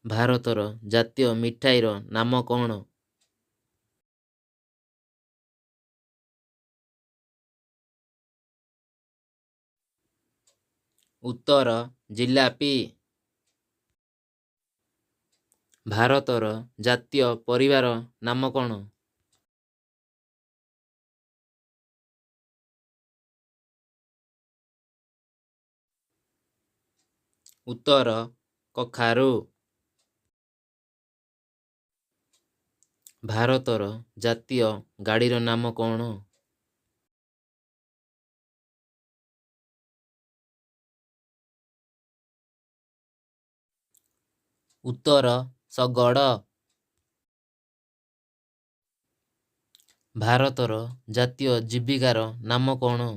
ଭାରତର ଜାତୀୟ ମିଠାଇର ନାମ କ'ଣ? ଉତ୍ତର ଜିଲାପି। ଭାରତର ଜାତୀୟ ପରିବାର ନାମ କ'ଣ? ଉତ୍ତର କଖାରୁ। ଭାରତର ଜାତୀୟ ଗାଡ଼ିର ନାମ କ'ଣ? ଉତ୍ତର ଶଗଡ଼। ଭାରତର ଜାତୀୟ ଜୀବିକାର ନାମ କ'ଣ?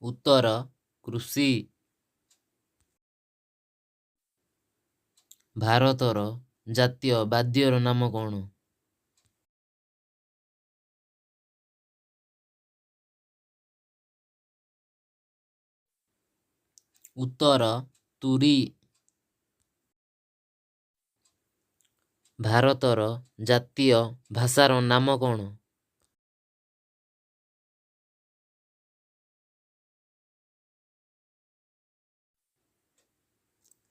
ଉତ୍ତର କୃଷି। ଭାରତର ଜାତୀୟ ବାଦ୍ୟର ନାମ କ'ଣ? ଉତ୍ତର ତୁରୀ। ଭାରତର ଜାତୀୟ ଭାଷାର ନାମ କ'ଣ?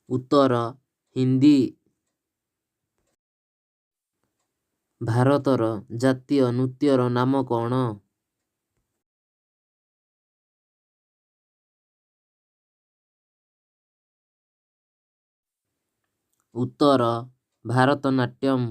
ଉତ୍ତର ହିନ୍ଦୀ। ଭାରତର ଜାତୀୟ ନୃତ୍ୟର ନାମ କ'ଣ? ଉତ୍ତର ଭାରତନାଟ୍ୟମ୍।